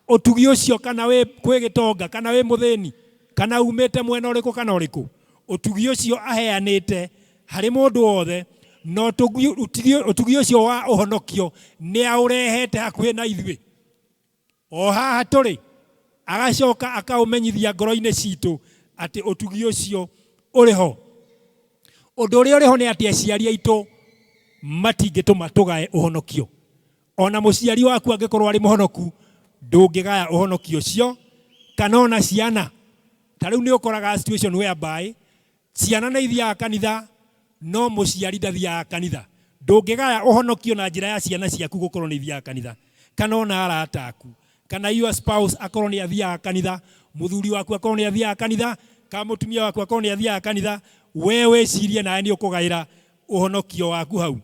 ũtugi ũcio kana wĩ kwĩ gĩtonga kana wĩ mũthĩni kana umĩte mwena ũrĩkũ kana ũrĩkũ, ũtugi ũcio aheanĩte harĩ mũndũ wothe, na ũtugi ũcio wa ũhonokio nĩ aũrehete hakuhĩ na ithuĩ o haha tũrĩ, agacoka akaũmenyithia ngoro-inĩ citũ atĩ ũtugi ũcio ũrĩ ho. Ũndũ ũrĩa ũrĩ ho nĩ atĩ aciari aitũ matingĩtũma tũgae ũhonokio. Ona mũciari waku angĩkorwo arĩ mũhonoku, ndũngĩgaya ũhonokio ũcio, kana ona ciana. Ta rĩu nĩ ũkoraga situation whereby ciana nĩ ithiaga kanitha no mũciari ndathiaga kanitha. Ndũngĩgaya ũhonokio na njĩra ya ciana ciaku gũkorwo nĩ ithiaga kanitha, kana ona arata aku, kana your spouse akorwo nĩ athiaga kanitha, mũthuri waku akorwo nĩ athiaga kanitha, kana mũtumia waku akorwo nĩ athiaga kanitha, we wĩcirie nawe nĩ ũkũgaĩra ũhonokio waku hau.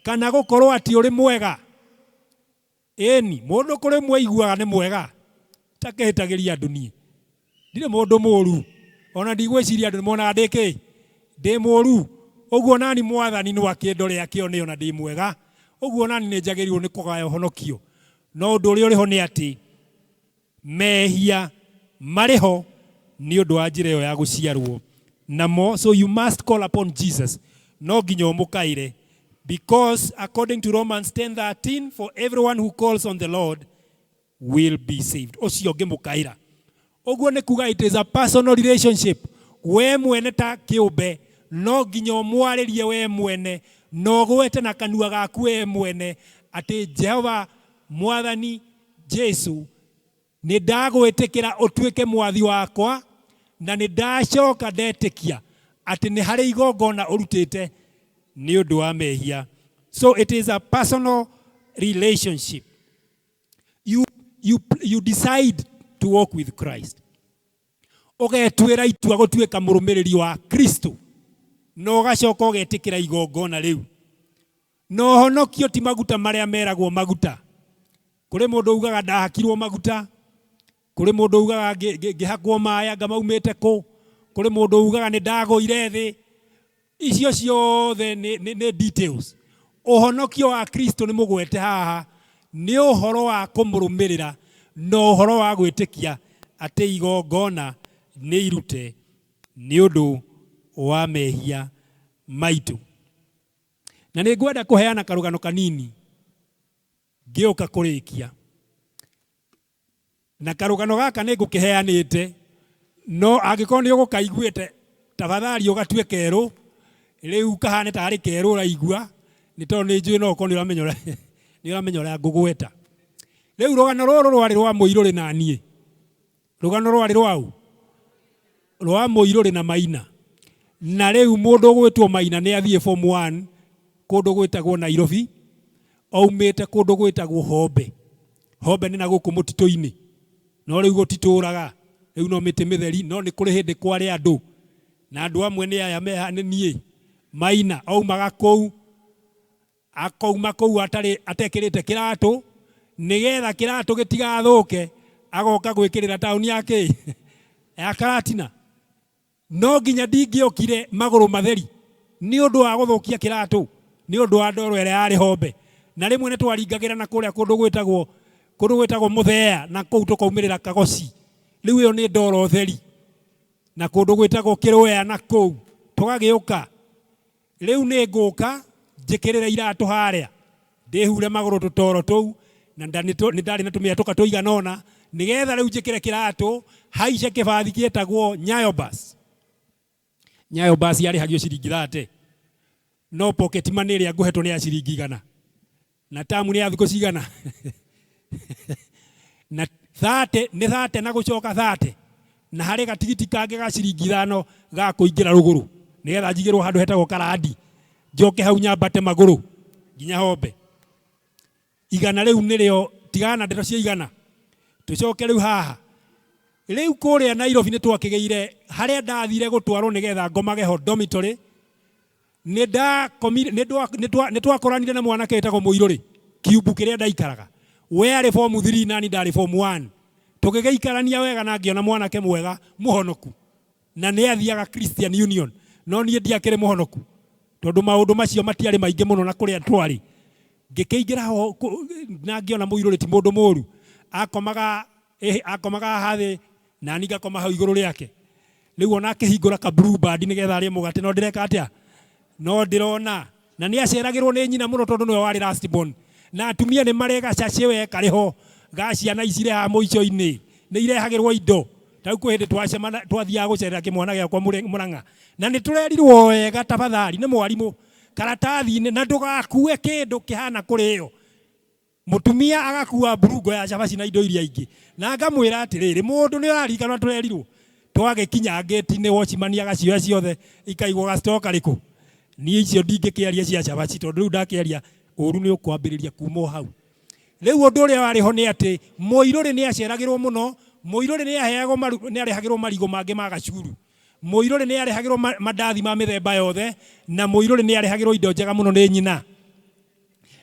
Kana gũkorwo atĩ ũrĩ mwega. Ĩni, mũndũ kũrĩ mwe aiguaga nĩ mwega, takĩhĩtagĩria andũ niĩ. Ndirĩ mũndũ mũru, ona ndigwĩciria andũ nĩmonaga ndĩ kĩ? Ndĩ mũru. Ũguo nani Mwathani no akĩndore akĩone ona ndĩ mwega. Ũguo nani nĩ njagĩrĩirwo nĩ kũgaya ũhonokio. No ũndũ ũrĩa ũrĩ ho nĩ atĩ mehia marĩ ho nĩ ũndũ wa njĩra ĩyo ya gũciarwo namo. So you must call upon Jesus. No nginya ũmũkaĩre. Because according to Romans 10:13, for everyone who calls on the Lord will be saved. Ũcio ũngĩmũkaĩra. Ũguo nĩ kuga it is a personal relationship. We mwene ta kĩũmbe no nginya ũmwarĩrie we mwene na ũgwete na kanua gaku we mwene atĩ Jehova Mwathani Jesu, nĩ ndagwĩtĩkĩra ũtuĩke mwathi wakwa na nĩ ndacoka ndetĩkia atĩ nĩ harĩ igongona ũrutĩte nĩ ũndũ wa mehia. So it is a personal relationship. You decide to walk with Christ. Ũgetuĩra itua gũtuĩka mũrũmĩrĩri wa Kristo na ũgacoka ũgetĩkĩra igongona rĩu. Na ũhonokio ti maguta marĩa meragwo maguta. Kũrĩ mũndũ ugaga ndahakirwo maguta, kũrĩ mũndũ ugaga ngĩhakwo maĩ anga maumĩte kũ, kũrĩ mũndũ ugaga nĩ ndagũire thĩ. Icio ciothe nĩ details. Ũhonokio wa Kristo nĩ mũgwete haha, nĩ ũhoro wa kũmũrũmĩrĩra na ũhoro wa gwĩtĩkia atĩ igongona nĩ irute nĩ ũndũ wa mehia maitũ. Na nĩ ngwenda kũheana karũgano kanini ngĩũka kũrĩkia. Na karũgano gaka nĩ ngũkĩheanĩte, no angĩkorwo nĩ ũgũkaiguĩte, tafadhali ũgatue kerũ, rĩu kahane tarĩ kerũ ũraigua, nĩ tondũ nĩ njũĩ no ũkorwo nĩ ũramenya ũrĩa ngũgweta. Rĩu rũgano rũrũ rwarĩ rwa mũirũrĩ na niĩ. Rũgano rwarĩ rwaũ? Rwa mũirũrĩ na Maina. Na rĩu mũndũ ũgwĩtwo Maina nĩ athiĩ form 1 kũndũ gwĩtagwo Nairobi, aumĩte kũndũ gwĩtagwo Hombe. Hombe nĩ na gũkũ mũtitũ-inĩ, no rĩu gũtitũraga, rĩu no mĩtĩ mĩtheri, no nĩ kũrĩ hĩndĩ kwarĩ andũ, na andũ amwe nĩ aya meha nĩ niĩ. Maina aumaga kũu, akauma kũu atarĩ atekĩrĩte kĩratũ, nĩgetha kĩratũ gĩtigathũke, agoka gwĩkĩrĩra taũni ya kĩ? Ya Karatina. No nginya ndingĩokire magũrũ matheri nĩ ũndũ wa gũthũkia kĩratũ, nĩ ũndũ wa ndoro ĩrĩa yarĩ Hombe. Na rĩmwe nĩ twaringagĩra na kũrĩa kũndũ gwĩtagwo Mũthea, na kũu tũkaumĩrĩra Kagoci. Rĩu ĩyo nĩ ndoro theri. Na kũndũ gwĩtagwo Kĩrũya na kũu tũgagĩũka. Rĩu nĩ ngũka njĩkĩrĩre iratũ harĩa, ndĩhure magũrũ tũtoro tũu, na nĩ ndarĩ na tũmĩatũka tũigana ũna, nĩgetha rĩu njĩkĩre kĩratũ, haice kĩbathi gĩtagwo Nyayo Bus. Nyayo Bus yarĩhagio ciringi 30. No pocket money ĩrĩa ngũhetwo nĩ ya ciringi 100. Na tamu nĩ ya thikũ cigana? Na 30 nĩ 30 na gũcoka 30. Na harĩ gatigiti kangĩ ga ciringi 5 ga kũingĩra rũgũrũ, nĩgetha njigĩrwo handũ hetagwo Karandi, njoke hau nyambate magũrũ nginya Hombe. Igana rĩu nĩrĩo, tigana na ndeto cia igana. Tũcoke rĩu haha. Rĩu kũrĩa Nairobi nĩ twakĩgĩire harĩa ndathire gũtwarwo nĩgetha ngomage ho dormitory. Nĩ ndakomire, nĩ twakoranire na mwanake wĩtagwo Mũirũrĩ, kiumbu kĩrĩa ndaikaraga. We arĩ form 3 nani ndarĩ form 1. Tũgĩgĩikarania wega na ngĩona mwanake mwega mũhonoku. Na nĩ athiaga Christian Union. No niĩ ndiakĩrĩ mũhonoku. Tondũ maũndũ macio matiarĩ maingĩ mũno na kũrĩa twarĩ. Ngĩkĩingĩra ho na ngĩona Mũirũrĩ ti mũndũ mũru. Akomaga, akomaga haha thĩ nani ngakoma hau igũrũ rĩake. Rĩu ona akĩhingũra ka blue band nĩgetha arĩe mũgate no ndĩreka atĩa? No ndĩrona. Na nĩ aceragĩrwo nĩ nyina mũno tondũ nĩwe warĩ last born. Na atumia nĩ marĩ gacacĩ we karĩ ho ga ciana ici irĩ haha mũico-inĩ. Nĩ irehagĩrwo indo. Ta rĩu kwĩ hĩndĩ twacemana twathiaga gũcerera kĩmwana gĩakwa Mũrang'a. Na nĩ tũrerirwo wega tafadhali nĩ mwarimũ karatathi-inĩ na ndũgakue kĩndũ kĩhana kũrĩo. Mũtumia agakua mburungo ya cabaci na indo iria ingĩ. Na ngamwĩra atĩrĩrĩ, mũndũ nĩ ũraririkana tũrerirwo? Twagĩkinya ngĩti-inĩ watchman agacioya ciothe ikaigwo ga store karĩkũ? Niĩ icio ndingĩkĩaria cia cabaci tondũ rĩu ndakĩaria ũru nĩ ũkwambĩrĩria kuma o hau. Rĩu ũndũ ũrĩa warĩ ho nĩ atĩ mũirũrĩ nĩ aceragĩrwo mũno, mũirũrĩ nĩ aheagwo maru, nĩ arehagĩrwo marigũ mangĩ ma gacuru. Mũirũrĩ nĩ arehagĩrwo mandathi ma mĩthemba yothe, na mũirũrĩ nĩ arehagĩrwo indo njega mũno nĩ nyina.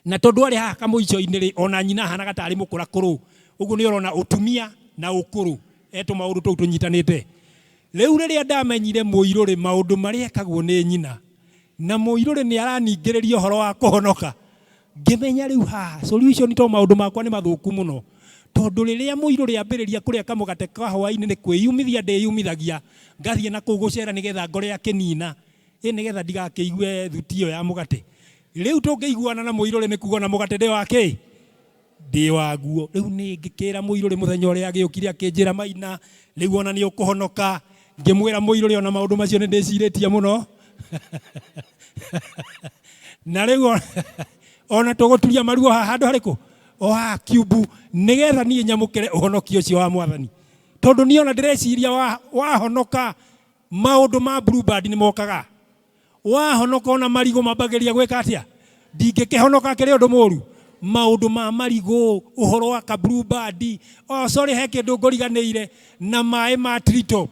Na tondũ arĩ haha kamũico-inĩ rĩ, ona nyina ahanaga tarĩ mũkũrakũrũ. Ũguo nĩ ũrona ũtumia na ũkũrũ, he tũmaũndũ tũu tũnyitanĩte. Rĩu rĩrĩa ndamenyire mũirũrĩ maũndũ marĩa ekagwo nĩ nyina, na mũirũrĩ nĩ araningĩrĩria ũhoro wa kũhonoka, ngĩmenya rĩu haha solution to maũndũ makwa nĩ mathũku mũno. Tondũ rĩrĩa mũirũrĩ ambĩrĩria kũrĩa kamũgate ka hwaĩ-inĩ nĩ kwĩyumithia ndĩyumithagia, ngathiĩ na kũu gũcera nĩgetha ngore akĩnina. Ĩ nĩgetha ndigakĩigue thuti ĩyo ya mũgate. Rĩu tũngĩiguana na mũirũrĩ nĩ kuga ona mũgate ndĩ wa kĩ? Ndĩ waguo. Rĩu niĩ ngĩkĩra mũirũrĩ mũthenya ũrĩa agĩũkire akĩnjĩra Maina, rĩu ona nĩ ũkũhonoka. Ngĩmwĩra mũirũrĩ ona maũndũ macio nĩ ndĩcirĩtie mũno. Na rĩu ona tũgũturia maruo haha handũ harĩkũ? O haha kiumbu, nĩgetha niĩ nyamũkĩre ũhonokio ũcio wa Mwathani. Tondũ niĩ ona ndĩreciria wahonoka Maũndũ ma blue band nĩ mokaga. Wahonoka ona marigũ mambagĩrĩria gwĩka atĩa? Ndingĩkĩhonoka kĩrĩ ũndũ mũru. Maũndũ ma marigũ, ũhoro wa ka blue band. Oh sorry he kĩndũ ngũriganĩire na maĩ ma tree top.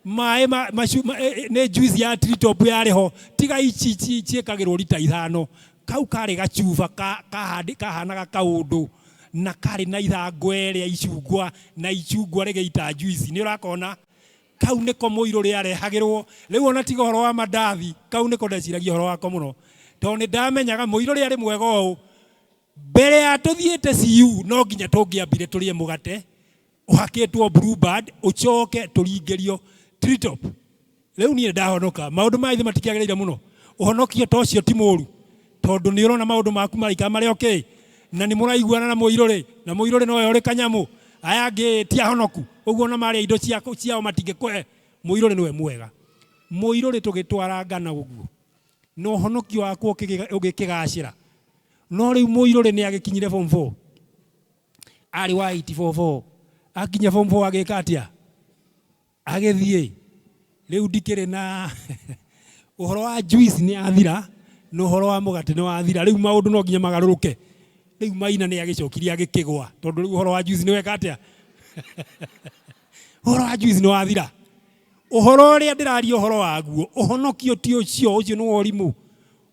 Maĩ ma, macu, ma, e, e, nĩ juice ya tree top yarĩ ho. Tiga ici ciĩkagĩrwo rita ithano. Kau karĩ gacuba kahanaga kaũndũ na karĩ na ithangũ ĩrĩa icungwa na icungwa rĩgĩita juice. Nĩ ũrakona? Kau nĩko mũirũrĩ arehagĩrwo. Rĩu ona tiga ũhoro wa mandathi, kau nĩko ndeciragia ũhoro wako mũno. Tondũ nĩ ndamenyaga mũirũrĩ arĩ mwega ũũ, mbere ya tũthiĩte CU no nginya tũngĩambire tũrĩe mũgate ũhakĩtwo Blue Band, ũcoke tũringĩrio Tree Top. Rĩu niĩ ndahonoka, maũndũ ma ithe matikĩagĩrĩire mũno. Ũhonokio ta ũcio ti mũru, tondũ nĩ ũrona maũndũ maku maraikara marĩ okay, na nĩ mũraiguana na mũirũrĩ, na mũirũrĩ nowe ũrĩ kanyamũ, aya angĩ ti ahonoku, ũguo ona marĩa indo ciao matingĩkũhe, mũirũrĩ nĩwe mwega. Mũirũrĩ tũgĩtwara ngana ũguo, na ũhonokio wakwa ũgĩkĩgacĩra. No rĩu mũirũrĩ nĩ agĩkinyire form 4, arĩ wa 844, akinya form 4 agĩka atĩa? Agĩthiĩ. Rĩu ndikĩrĩ na ũhoro wa juice nĩ yathira, na ũhoro wa mũgate nĩ wathira. Rĩu maũndũ no nginya magarũrũke. Rĩu Maina nĩ agĩcokire agĩkĩgwa, tondũ rĩu ũhoro wa juice nĩ weka atĩa? Ũhoro wa juice nĩ wathira. Ũhoro ũrĩa ndĩraria ũhoro waguo, ũhonokio ti ũcio, ũcio nĩ wa ũrimũ.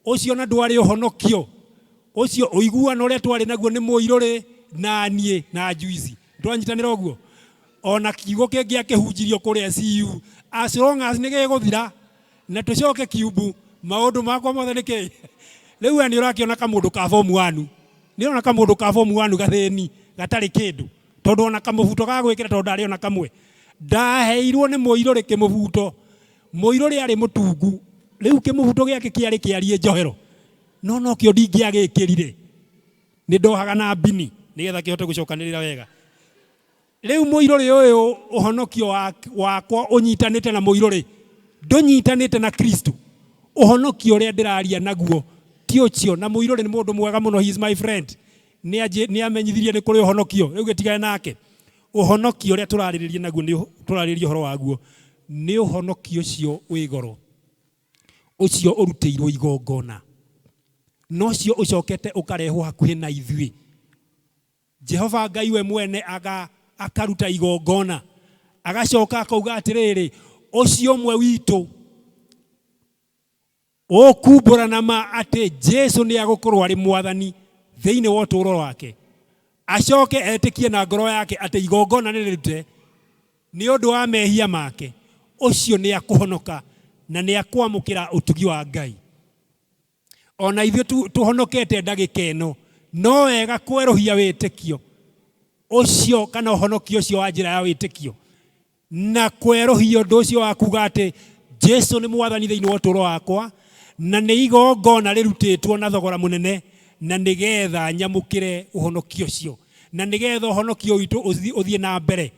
Ũcio na ndwarĩ ũhonokio. Ũcio ũiguano ũrĩa twarĩ naguo nĩ mũirũrĩ na niĩ na juice. Twanyitanĩra ũguo? Ona kiugo kĩngĩakĩhunjirio kũrĩa CU, as long as nĩ gĩgũthira na tũcoke kiumbu, maũndũ makwa mothe nĩ kĩ? Rĩu we nĩ ũrakĩona kamũndũ ka form one, nĩ ũrona kamũndũ ka form one gathĩni gatarĩ kĩndũ, tondũ ona kamũbuto ga gwĩkĩra tondũ ndarĩ ona kamwe. Ndaheirwo nĩ mũirũrĩ kĩmũbuto, mũirũrĩ arĩ mũtungu, rĩu kĩmũbuto gĩake kĩarĩ kĩariĩ njohero, no nokĩo ndingĩagĩkĩrire. Nĩ ndohaga na mbini nĩgetha kĩhote gũcokanĩrĩra wega. Rĩu mũirũrĩ ũyũ ũhonokio wakwa ũnyitanĩte na mũirũrĩ, ndũnyitanĩte na Kristo. Ũhonokio ũrĩa ndĩraria naguo ti ũcio, na mũirũrĩ nĩ mũndũ mwega mũno, he is my friend. Nĩ amenyithirie nĩ kũrĩ ũhonokio, rĩu gĩtigane nake. Ũhonokio ũrĩa tũrarĩrĩria naguo, nĩ tũrarĩrĩria ũhoro waguo, nĩ ũhonokio ũcio wĩ goro, ũcio ũrutĩirwo igongona. Na ũcio ũcokete ũkarehwo hakuhĩ na ithuĩ. Jehova Ngai we mwene aga, akaruta igongona, agacoka akauga atĩrĩrĩ, ũcio ũmwe witũ ũkumbũra na ma atĩ Jesu nĩ agũkorwo arĩ mwathani thĩinĩ wa ũtũũro wake, acoke etĩkie na ngoro yake atĩ igongona nĩ rĩrute nĩ ũndũ wa mehia make, ũcio nĩ akũhonoka na nĩ akwamũkĩra ũtugi wa Ngai. Ona ithuĩ tũhonokete ndagĩka ĩno, no wega kwerũhia wĩtĩkio ũcio kana ũhonokio ũcio wa njĩra ya wĩtĩkio, na kwerũhia ũndũ ũcio wa kuga atĩ Jesu nĩ mwathani thĩinĩ wa ũtũũro wakwa, na nĩ igongona rĩrutĩtwo na thogora mũnene, na nĩgetha nyamũkĩre ũhonokio ũcio, na nĩgetha ũhonokio witũ ũthiĩ na mbere.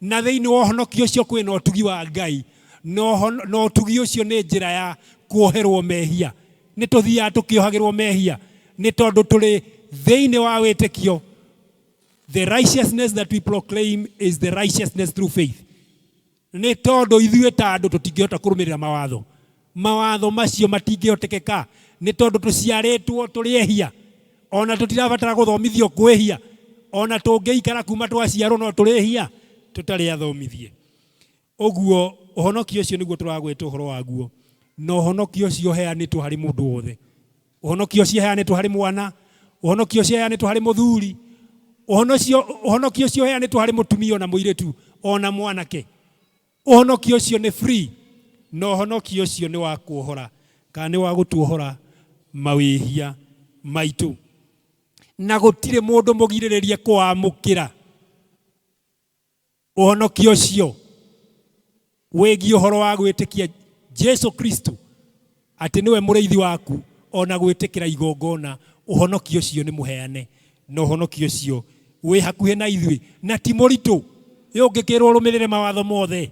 Na thĩinĩ wa ũhonokio ũcio kwĩna ũtugi wa Ngai, na ũtugi ũcio nĩ njĩra ya kuoherwo mehia. Nĩ tũthiaga tũkĩohagĩrwo mehia nĩ tondũ tũrĩ thĩinĩ wa wĩtĩkio. The righteousness that we proclaim is the righteousness through faith. Nĩ tondũ ithuĩ ta andũ tũtingĩhota kũrũmĩrĩra mawatho. Mawatho macio matingĩhotekeka nĩ tondũ tũciarĩtwo tũrĩ ehia. Ona tũtirabatara gũthomithio kwĩhia. Ona tũngĩikara kuma twaciarwo no tũrĩhia tũtarĩ athomithie. Ũguo ũhonokio ũcio nĩguo tũragweta ũhoro waguo. Na ũhonokio ũcio ũheanĩtwo harĩ mũndũ wothe. Ũhonokio ũcio ũheanĩtwo harĩ mwana, ũhonokio ũcio ũheanĩtwo harĩ mũthuri, ũhonokio ũcio ũheanĩtwo harĩ mũtumia ona mũirĩtu ona mwanake. Ũhonokio ũcio nĩ free, na ũhonokio ũcio nĩ wa kuohora kana nĩ wa gũtuohora mawĩhia maitũ. Na gũtirĩ mũndũ mũgirĩrĩrie kũwamũkĩra ũhonokio ũcio wĩgiĩ ũhoro wa gwĩtĩkia Jesu Kristo atĩ nĩwe mũrĩithi waku, ona gwĩtĩkĩra igongona. Ũhonokio ũcio nĩ mũheane, na ũhonokio ũcio wĩ hakuhĩ na ithuĩ na ti mũritũ. Ũngĩkĩrwo ũrũmĩrĩre mawatho mothe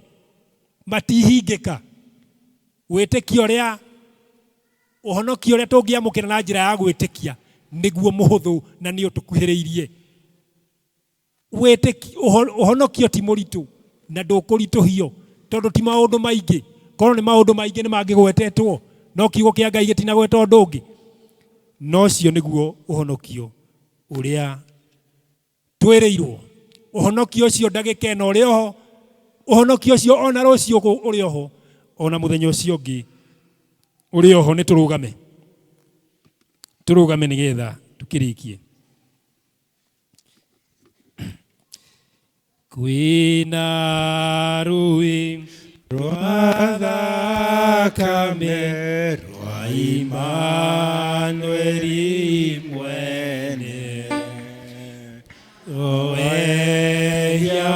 matihingĩka. Wĩtĩkio ũrĩa, ũhonokio ũrĩa tũngĩamũkĩra na njĩra ya gwĩtĩkia nĩguo mũhũthũ na nĩ ũtũkuhĩrĩirie. Ũhonokio ti mũritũ na ndũkũritũhio tondũ ti maũndũ maingĩ. Korwo nĩ maũndũ maingĩ nĩ mangĩgwetetwo, no kiugo kĩa Ngai gĩtinagweta ũndũ ũngĩ. No ũcio nĩguo ũhonokio ũrĩa twĩrĩirwo. Ũhonokio ũcio ndagĩka ĩno ũrĩ oho, ũhonokio ũcio ona rũciũ ũrĩ oho, ona mũthenya ũcio ũngĩ ũrĩ oho. Nĩ tũrũgame, tũrũgame nĩgetha tũkĩrĩkie. Kwĩna rũĩ rwa thakame rwa Imanueli mwene, oehia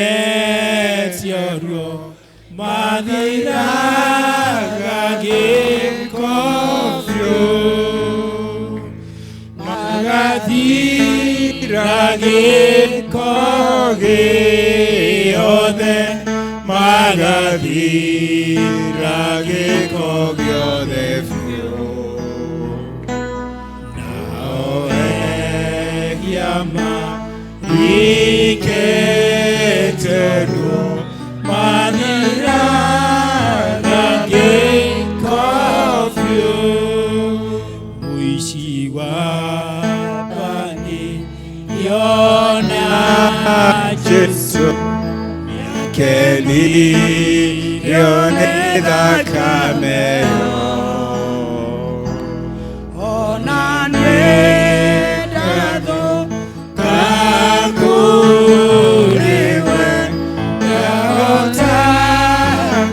marĩkĩtio ruo mathiraga gĩko biũ, magathira gĩko gĩothe, magathira gĩko gĩothe biũ. Nao ehia marĩkĩte ruo mathiraga gĩko biũ. Mũici wa yona Jesu nĩakenirio nĩ thakame ĩyo. Ona niĩ ndathũka kũrĩ we, ndahota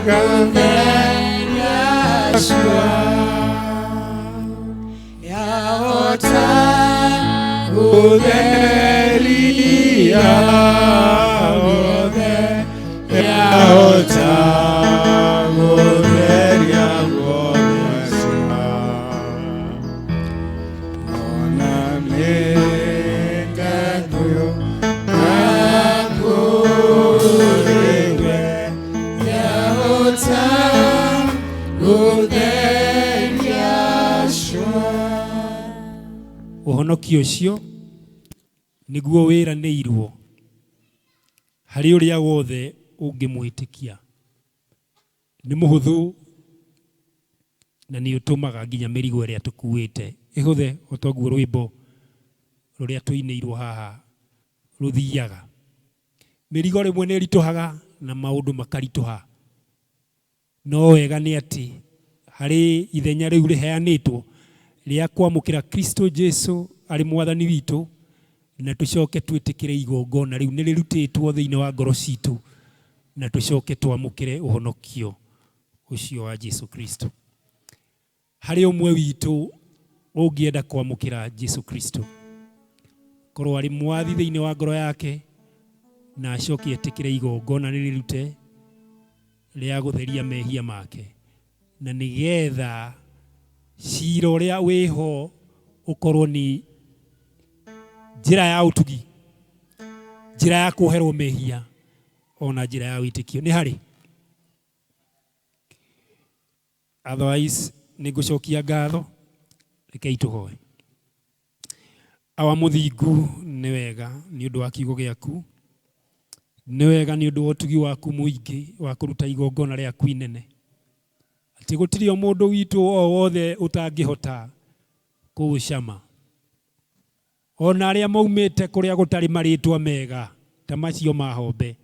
gũtheria cua. Yahota gũtheria guothe, yahota gũtheria guothe cua. Ona niĩ ndathũka kũrĩ we, yahota gũtheria cua. Ũhonokio ũcio nĩguo wĩranĩirwo harĩ ũrĩa wothe ũngĩmwĩtĩkia. Nĩ mũhũthũ Na nĩ ũtũmaga nginya mĩrigo ĩrĩa tũkuĩte ĩhũthe, o toguo rwĩmbo rũrĩa tũinĩirwo haha rũthiaga. Mĩrigo rĩmwe nĩ ĩritũhaga na maũndũ makaritũha, no wega nĩ atĩ harĩ ithenya rĩu rĩheanĩtwo rĩa kwamũkĩra Kristo Jesu arĩ mwathani witũ, na tũcoke twĩtĩkĩre igongona rĩu nĩ rĩrutĩtwo thĩinĩ wa ngoro citũ, na tũcoke twamũkĩre ũhonokio ũcio wa Jesu Kristo. Harĩ ũmwe witũ ũngĩenda kwamũkĩra Jesu Kristo korwo arĩ mwathi thĩinĩ wa ngoro yake, na acoke etĩkĩre igongona rĩrĩrute rĩa gũtheria mehia make, na nĩgetha cira ũrĩa wĩho ũkorwo nĩ njĩra ya ũtugi, njĩra ya kuoherwo mehia, ona njĩra ya wĩtĩkio nĩ harĩ. Otherwise nĩ ngũcokia ngatho. Rekei tũhoe. Awa mũthingu, nĩ wega nĩ ũndũ wa kiugo gĩaku, nĩ wega nĩ ũndũ wa ũtugi waku mũingĩ wa kũruta igongona rĩaku inene, atĩ gũtirĩ o mũndũ witũ o wothe ũtangĩhota kũũcama, ona arĩa maumĩte kũrĩa gũtarĩ marĩtwa mega ta macio ma Hombe,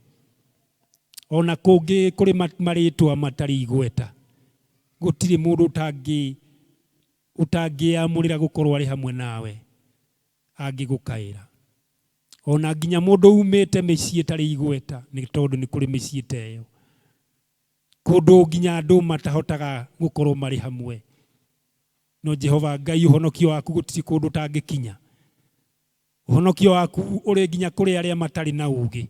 ona kũngĩ kũrĩ marĩtwa matarĩ igweta, gũtirĩ mũndũ ũtangĩamũrĩra gũkorwo arĩ hamwe nawe angĩgũkaĩra, ona nginya mũndũ umĩte mĩciĩ ĩtarĩ igweta, nĩ tondũ nĩ kũrĩ mĩciĩ ta ĩyo, kũndũ nginya andũ matahotaga gũkorwo marĩ hamwe. No Jehova Ngai, ũhonokio waku gũtirĩ kũndũ ũtangĩkinya. Ũhonokio waku ũrĩ nginya kũrĩ arĩa matarĩ na ũũgĩ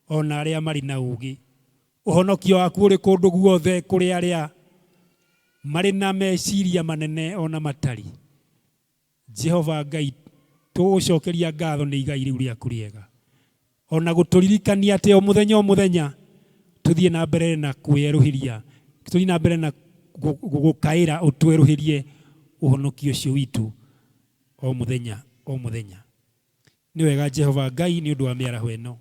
ona arĩa marĩ na ũũgĩ. Ũhonokio waku ũrĩ kũndũ guothe, kũrĩ arĩa marĩ na meciria manene ona matarĩ. Jehova Ngai, tũgũcokeria ngatho nĩ igai rĩu rĩaku rĩega, ona gũtũririkania atĩ o mũthenya o mũthenya tũthiĩ na mbere na kwĩerũhĩria, tũthiĩ na mbere na gũkaĩra ũtwerũhĩrie ũhonokio ũcio witũ o mũthenya o mũthenya. Nĩ wega, Jehova Ngai, nĩ ũndũ wa mĩaraho ĩno,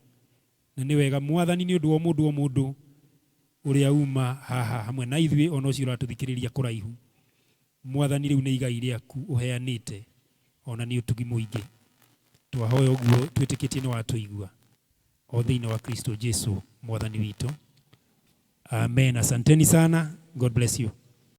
na nĩ wega, Mwathani, nĩ ũndũ wa mũndũ o mũndũ ũrĩa uma haha hamwe na ithuĩ, ona ũcio ũratũthikĩrĩria kũraihu. Mwathani, rĩu nĩ igai rĩaku ũheanĩte, ona nĩ ũtugi mũingĩ. Twahoya ũguo twĩtĩkĩtie nĩ watũigua, o thĩinĩ wa Kristo Jesu mwathani witũ, amen. Asanteni sana. God bless you.